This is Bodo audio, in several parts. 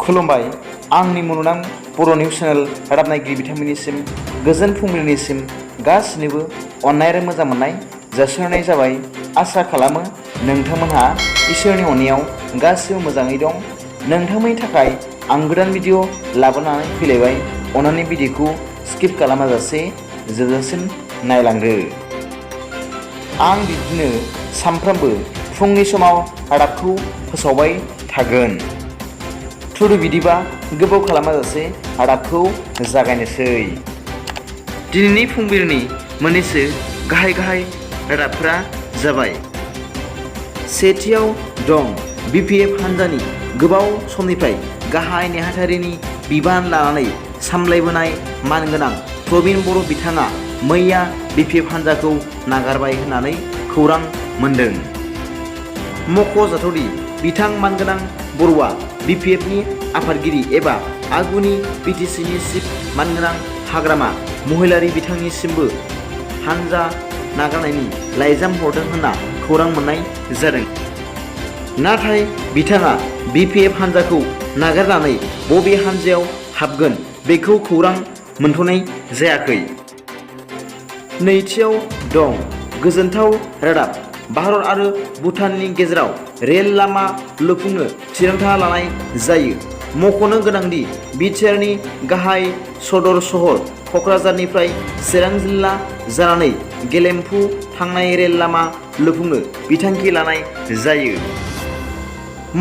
खुलुमबाय आंनि मुलुगनां बर' निउस चेनेल रादाब नायगिरि बिथांमोननिसिम गोजोन फुंबिलिनिसिम गासिनोबो अननाय आरो मोजां मोननाय जासिहरनाय जाबाय। आसा खालामो नोंथांमोनहा इसोरनि अननायाव गासिबो मोजाङै दं। नोंथांमोननि थाखाय आं गोदान भिडिअ लाबोनानै फैलायबाय। अन्नानै भिडिअखौ स्किप खालामाजासे जोबजासिम नायलांदो। आं बिदिनो सानफ्रोमबो फुंनि समाव रादाबखौ फोसावबाय थागोन। थुदो बिदिबा गोबाव खालामाजासे रादाबखौ जागायनोसै। दिनैनि फुंबिलिनि मोननैसो गाहाय रादाबफोरा जाबाय। सेथियाव दं BPF हान्जानि गोबाव समनिफ्राय गाहाय नेहाथारिनि बिबान लानानै सामलायबोनाय मानगोनां प्रबिन बर' बिथाङा मैया BPF हान्जाखौ नागारबाय होननानै खौरां मोन्दों। मख'जाथावदि बिथां मानगोनां बर'आ BPFनि आफादगिरि एबा आगुनि BTCनि चिफ मानगोनां हाग्रामा महिलारि बिथांनिसिमबो हान्जा नागारनायनि लाइजाम हरदों होनना खौरां मोननाय जादों। नाथाय बिथाङा BPF हान्जाखौ नागारनानै बबे हान्जायाव हाबगोन बेखौ खौरां मोनथ'नाय जायाखै। नैथियाव दं गोजोनथाव रादाब। भारत आरो भुटाननि गेजेराव रेल लामा लुफुंनो थिरांथा लानाय जायो। मख'नो गोनांदि बिटिआरनि गाहाय सदर सहर क'क्राझारनिफ्राय चिरां जिल्ला जानानै गेलेमफु थांनाय रेल लामा लुफुंनो बिथांखि लानाय जायो।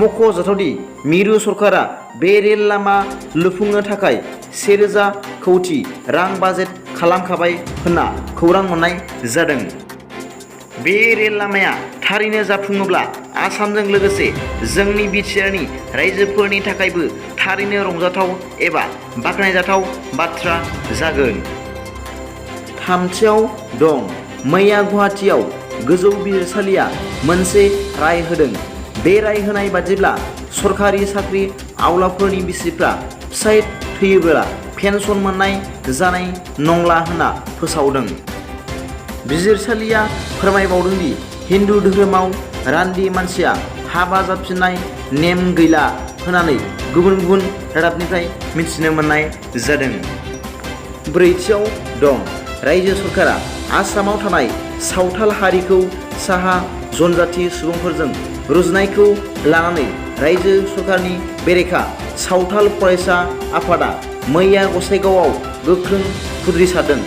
मख'जाथावदि मिरु सरकारा बे रेल लामा लुफुंनो थाखाय 1,000 कौटि रां बाजेट खालामखाबाय होनना खौरां मोननाय जादों। बे रेल लामाया थारैनो जाफुङोब्ला आसामजों लोगोसे जोंनि बिटिआरनि रायजोफोरनि थाखायबो थारैनो रंजाथाव एबा बाख्नायजाथाव बाथ्रा जागोन। थामथियाव दं मैया गुवाहाटीआव गोजौ बिजिरसालिया मोनसे राय होदों। बे राय होनाय बादिब्ला सरखारि साख्रि आवलाफोरनि बिसिफ्रा फिसाय थैयोब्ला पेन्सन मोननाय जानाय नंला होनना फोसावदों। बिजिरसालिया फोरमायबावदों दि हिन्दु धोरोमाव रान्दि मानसिया हाबा जाफिननाय नेम गैला होननानै गुबुन रादाबनिफ्राय मिथिनो मोननाय जादों। ब्रैथियाव दं रायजो सरकारा आसामाव थानाय सावथाल हारिखौ साहा जनजाति सुबुंफोरजों रुजुनायखौ लानानै रायजो सरकारनि बेरेखा सावथाल फरायसा आफादा मैया गसाइगावआव गोख्रों खुद्रिसारदों।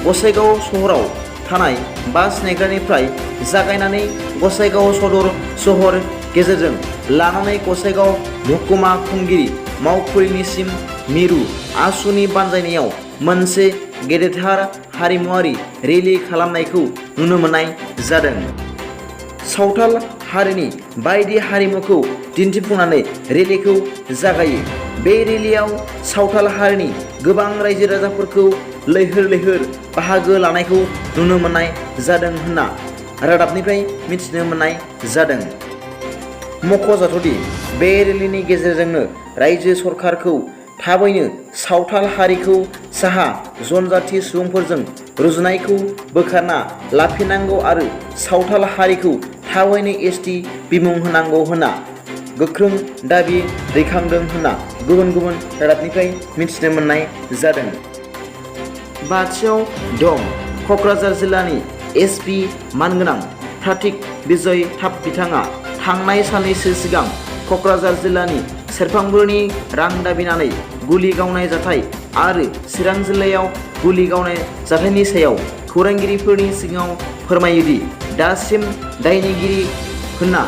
गसाइगाव सहराव थानाय बास नेग्रानिफ्राय जागायनानै गसाइगाव सदर सहर गेजेरजों लानानै गसाइगाव महकुमा खुंगिरि मावखुलिनिसिम मिरु आसुनि बानजायनायाव मोनसे गेदेरथार हारिमुआरि रेलि खालामनायखौ नुनो मोननाय जादों। सावथाल हारिनि बायदि हारिमुखौ दिन्थिफुंनानै रेलिखौ जागायो। बे रेलियाव सावथाल हारिनि गोबां रायजो राजाफोरखौ लैहोर बाहागो लानायखौ नुनो मोननाय जादों होनना रादाबनिफ्राय मिथिनो मोननाय जादों। मख'जाथावदि बे रेलिनि गेजेरजोंनो रायजो सरकारखौ थाबैनो सावथाल हारिखौ साहा जनजाति सुबुंफोरजों रुजुनायखौ बोखारना लाफिननांगौ आरो सावथाल हारिखौ थाबैनो ST बिमुं होनांगौ होनना गोख्रों दाबि दैखांदों होनना गुबुन रादाबनिफ्राय मिथिनो मोननाय जादों। बाथियाव दं क'क्राझार जिल्लानि SP मानगोनां प्रातिक बिजय थाप बिथाङा थांनाय साननैसो सिगां क'क्राझार जिल्लानि सेरफांगुरिनि रां दाबिनानै गुलि गावनाय जाथाय आरो चिरां जिल्लायाव गुलि गावनाय जाथायनि सायाव खौरांगिरिफोरनि सिगाङाव फोरमायोदि दासिम दायनिगिरि होनना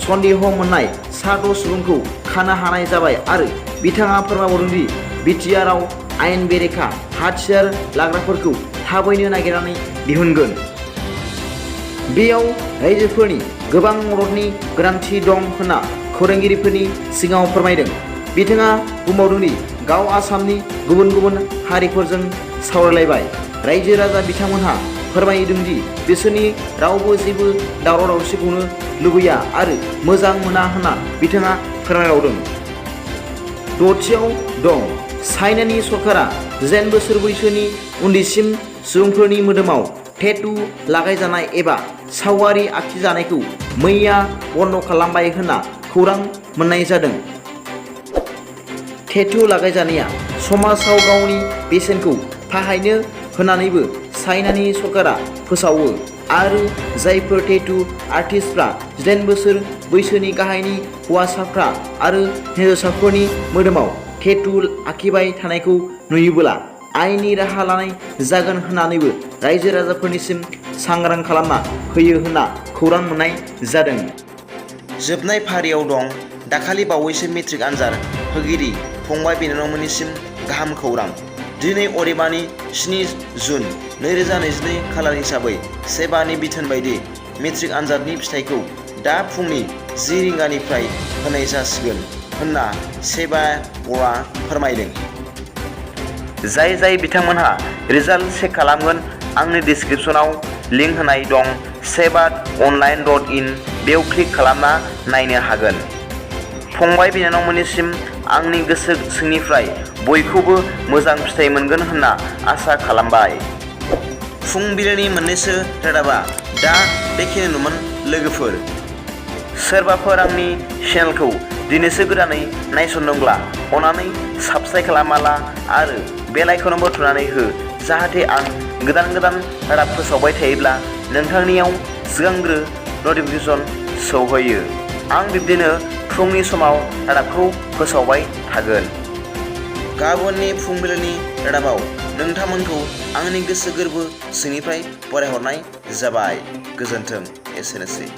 सन्देह मोननाय 6 सुबुंखौ खानो हानाय जाबाय आरो बिथाङा फोरमायबावदोंदि बिटिआरआव आयेन बेरेखा हाथियार लाग्राफोरखौ थाबैनो नागिरनानै दिहुनगोन। बेयाव रायजोफोरनि गोबां मददनि गोनांथि दं होनना खौरांगिरिफोरनि सिगाङाव फोरमायदों। बिथाङा बुंबावदोंदि गाव आसामनि गुबुन हारिफोरजों सावरायलायबाय। रायजो राजा बिथांमोनहा फोरमायदोंदि बिसोरनि रावबो जेबो दावराव दावसिखौनो लुबैया आरो मोजां मोना होनना बिथाङा फोरमायबावदों। दथियाव दं चाइनानि सरकारा 9 बोसोर बैसोनि उन्दैसिम सुबुंफोरनि मोदोमाव टेटु लागायजानाय एबा सावगारि आखिजानायखौ मैया बन्द खालामबाय होनना खौरां मोननाय जादों। टेटु लागायजानाया समाजाव गावनि बेसेनखौ बाहायनो होनानैबो चाइनानि सरकारा फोसावो आरो जायफोर टेटु आर्टिस्टफ्रा 18 बोसोर बैसोनि गाहायनि हौवासाफ्रा आरो हिन्जावसाफोरनि मोदोमाव टेटु आखिबाय थानायखौ नुयोब्ला आयेननि राहा लानाय जागोन होननानैबो रायजो राजाफोरनिसिम सांग्रां खालामना होयो होनना खौरां मोननाय जादों। जोबनाय फारियाव दं दाखालि बावैसो मेट्रिक आनजाद होगिरि फंबाय बिनानावमोननिसिम गाहाम खौरां। दिनै अदेबानि 7 जुन 2022 खालार हिसाबै सेबानि बिथोन बायदि मेट्रिक आनजादनि फिथाइखौ दा फुंनि 10 रिंगानिफ्राय होनाय जासिगोन होनना सेबा बर्डआ फोरमायदों। जाय बिथांमोनहा रिजाल्ट चेक खालामगोन आंनि डिस्क्रिप्शनाव लिंक होनाय दं sebatonline.in बेयाव क्लिक खालामना नायनो हागोन। फंबाय बिनानावमोननिसिम आंनि गोसो सिंनिफ्राय बयखौबो मोजां फिथाइ मोनगोन होनना आसा खालामबाय। फुंबिलिनि मोननैसो रादाबा दा बेखिनिल'मोन लोगोफोर। सोरबाफोर आंनि चेनेलखौ दिनैसो गोदानै नायसनदोंब्ला अननानै साबस्क्राइब खालामना आरो बेल आइकनबो थुनानै हो जाहाथे आं गोदान रादाब फोसावबाय थायोब्ला नोंथांनियाव सिगांग्रो नटिफिकेसन सौहैयो। आं बिब्दिनो फुंनि समाव रादाबखौ फोसावबाय थागोन। गाबोननि फुंबिलिनि रादाबाव नोंथांमोनखौ आंनि गोसो गोरबो सिंनिफ्राय बरायहरनाय जाबाय। गोजोन्थों। एसेनोसै।